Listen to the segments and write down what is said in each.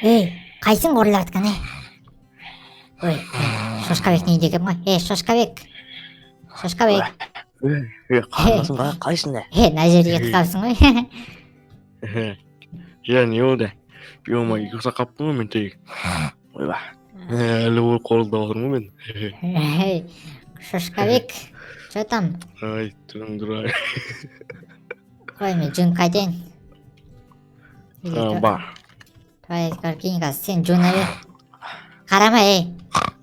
Ей, қайсың қорылдап жатқан, ей? Ой, Шошқабектің үйінде екен ғой. Ей, Шошқабек, Шошқабек! Е, қарындасым, қалайсың? Е, мына жерде кетіп қалыпсың ғой. Иә, не болды? Ё-моё, ұйықтап қалыппын ғой мен тегі. Ойбай. Әлі ой, қорылдап отырмын ғой мен. Ей, Шошқабек, че там? Ай, түріңді ай. Қой, мен жуынып қайтайын. Или Бар. Туалетке барып келейін қазір, сен жуына бер. Қарама, ей,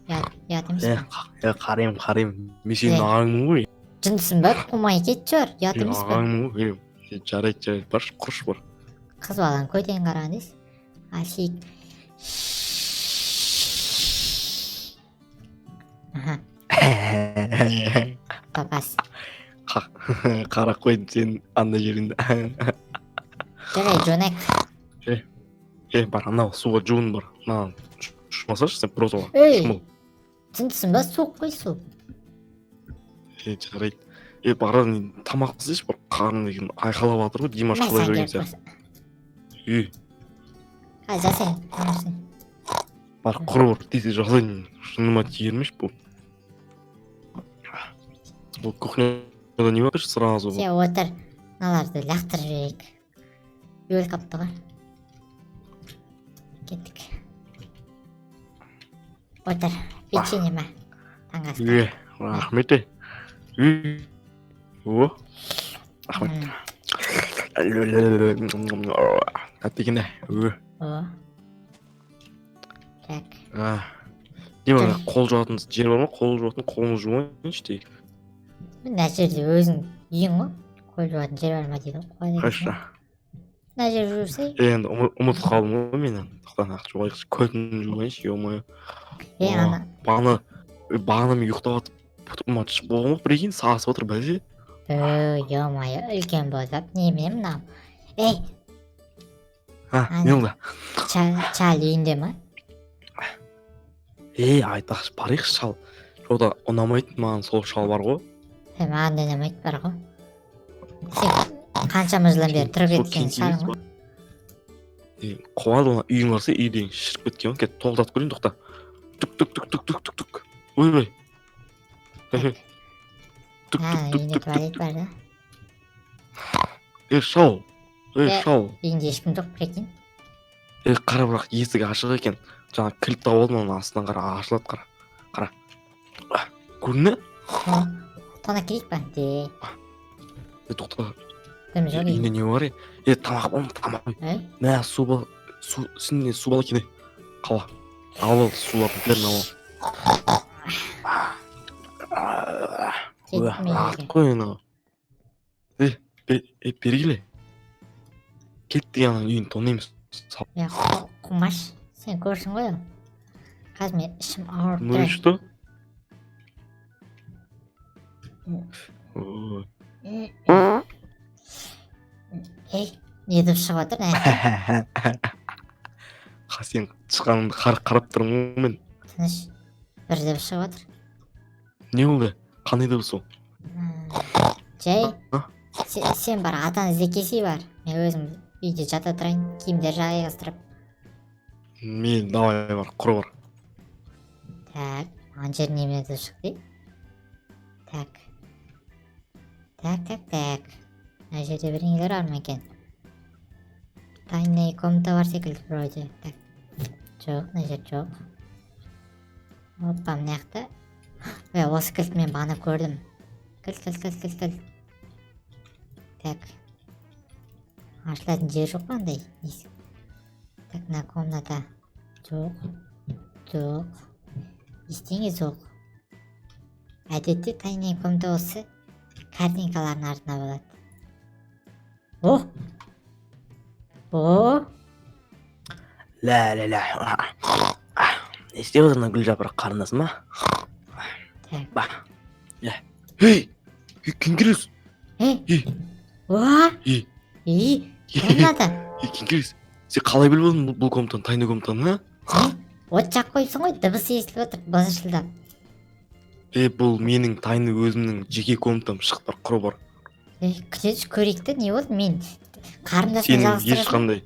ұят, ұят емес Е, па? е, қараймын, қараймын. Мен сенің Е. ағаңмын ғой. Жындысың ба? Қумай кетші, бар, ұят Е, емес па? ағаңмын ғой. Е, жарайды, жарайды, баршы, құршы, бар. Қыз баланың көтенін қараған дейсіз. Асик, аха, топас. Қарап қойдым сенің андай жеріңді. Жарайды, жуынайық. Е, бар, анау суға жуын, бар. Маған шумасашы сен прозаға. Ей! Шумыл. Жындысың ба? Суық қой су. Е, жарайды. Е, бар, тамақ іздеші, бар, қарным деген айқайлап жатыр ғой, Димаш Мә, қалай саған жүрген келіп сияқты. қойса. Е. Қазір жасайын, тамақ. Бар, құры, бар, тез тез жасайын. Шыныма тиермеш бұл. Бұл кухняда не бар сразу? Сен отыр, мыналарды лақтырып жіберейік, өліп қалыпты ғой. Кеттік, отыр, печенье ма, таңғы асқа. Е, рахмет, е. Е, о, рахмет. Тәтті екен, е. О, так. А, не бар? Жүр. Қол жуатын жер бар ма? Қол жуатын, қолымды жуайыншы дейік. Мына жерде өзің үйің ғой, қол жуатын жер бар ма дейді ғой, қояды екенсің Қайшы? ғой. Мына жер жуса. Енді ұмытып қалдым ғой мен. Тоқта, жуайықшы, көтін жуайыншы, ё-моё. Е. О. Ана. Бағана мен ұйықтап жатып, бұтыма түсіп болған ғой, прикинь, сасып отыр, бәле. Ой, ё-моё, үлкен болып немене мынау, ей? А, Ана. не болды? Чал үйінде ма? Ей, айтпақшы, барайықшы, шал жода ұнамайды маған, сол шал бар ғой. Е, маған да ұнамайды бар ғой, сен қаншама жылдан бері тұрып Сол кеткен кеңсе шалың емес ғой. па? Е, қуады оны, үйің барса, үйден шіріп кеткен ғой. Кет, тоқтатып көрейін, тоқта. Түк, түк, түк, түк, түк, түк, түк, ойбай, түк, А, түк, түк, үйінде түк, туалет түк. бар да. Е, шал, ей! Е. Шал! Үйінде ешкім жоқ, прикинь. Е, қара, бірақ есік ашық екен, жаңа кілт тауып алдым, оның астынан, қара, ашылады, қара, қара. А, көрдің? О, тонап келейік па де? Е, тоқта. Дым жоқ Үйінде үйде. не бар? Е, е, тамақ бар ма, тамақ? Ей. Мә, су бар, су үстінде су бар екен, е, қала, алып ал, сулардың бәрін алып ал. Кеттім мен Ат үйге. қой анау. Е, е, бері келе, кеттік, ана үйін тонаймыз. Е, қумаш, сен көрсің ғой ол. Қазір мен ішім ауырып Ну и тұр. что? Ой. Ей, не дыбыс шығып жатыр мына? Ха, сен шыққаныңды қарап тұрмын ғой мен. Тыныш, бір дыбыс шығып жатыр. Не болды, қандай дыбыс ол? Жай. А? Сен бар, атаны іздеп келсей, бар, мен өзім үйде жата тұрайын, киімдер жайғастырып. Мен давай, бар, құры, бар. Так, ана жер немене дыбыс шықты? Так, так, так, так, мына жерде бірдеңелер бар ма екен? Тайный комната бар секілді вроде. Так, жоқ, мына жер жоқ. Опа, мына жақта. Ой, осы кілт мен бағана көрдім. Кілт, кілт, кілт, кілт, кілт. Так, ашылатын жер жоқ па андай есік? Так, мына комната жоқ, жоқ, ештеңе жоқ. Әдетте тайный комната осы картинкалардың артында болады. О, о! Ля, ля, ля, не істеп отыр мына гүл жапырақ қарындасым, а? Так. Ба. Ей, ей, кеңкелес! Ей! Ей! Уа! Ей! Ей, комната! Ей, кеңкелес, сен қалай біліп алдың бұл комнатаны, тайный комнатаны, а? От жағып қойыпсың ғой, дыбысы естіліп отыр бызыршылдап. Е, бұл менің тайный, өзімнің жеке комнатам. Шық, бар, құры, бар. Ей, күте, көрейік те, не болды? Мен қарындасымды Сенің жалғастырасың. ешқандай,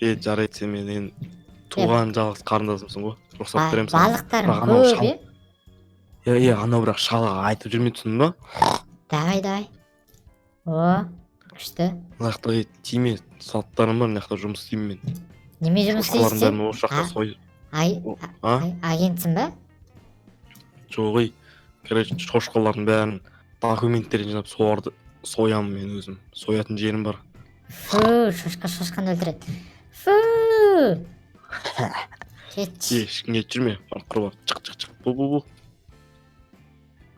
е, жарайды, сен менен Туған жалғыз қарындасымсың ғой, рұқсат беремін саған. Балықтарың Бірақ анау көп. шал- Е. Иә, анау, бірақ шалға айтып жүрме, түсіндің ба? Давай, давай. О, күшті. Мына жақта, ей, тиме, салттарым бар, мына жақта жұмыс істеймін мен. Неме жұмыс Шошқалардың істейсің сен? бәрін осы жақта А? сой. Ай. А? Агентсің ба? Жоқ, ей, короче, шошқалардың бәрін, документтерін жинап, соларды соямын мен өзім. Соятын жерім бар. Фу, шошқа шошқаны өлтіреді, фу, кетші. Е, ешкімге айтып жүрме, бар, құр бар, шық, шық, шық, бу, бу, бу.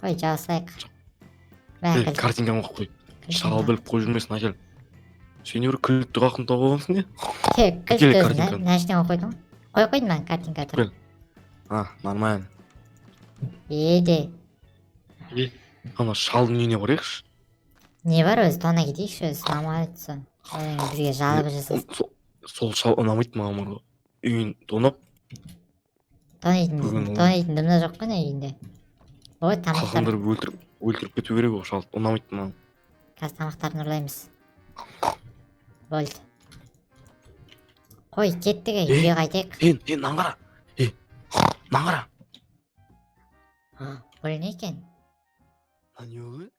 Қой, жабысайық. Ей, Мә. Картинканы қойып қой, шал біліп қойып жүрмесін. Әкел. Сен не, бір күлікті қақын тауып алғансың, не? Кілт. Әкел Өзің картинканы. мына жерден қойып қойдың ғой, қойып қойдым мен картинка тұр. Кел. А, нормально. Еде. Ана шалдың үйіне барайықшы. Не бар өзі? Тона кетейікші, өзі ұнамайды. Соны одан кейін бізге жалоба жасасын. Сол шал ұнамайды маған бар ғой, үйін тонап. Тонайтын Бүгін ол- тонайтын дым да жоқ қой не үйінде. Ой, тамақтар. Қалқандырып өлтіріп кету керек ол шалды, ұнамайды маған. Қазір тамақтарын ұрлаймыз, болды, қой, кеттік, ей, Е? үйге қайтайық. Ей, ей, мынаны қара, ей, мынаны қара. Бұл не екен? Мына не болды?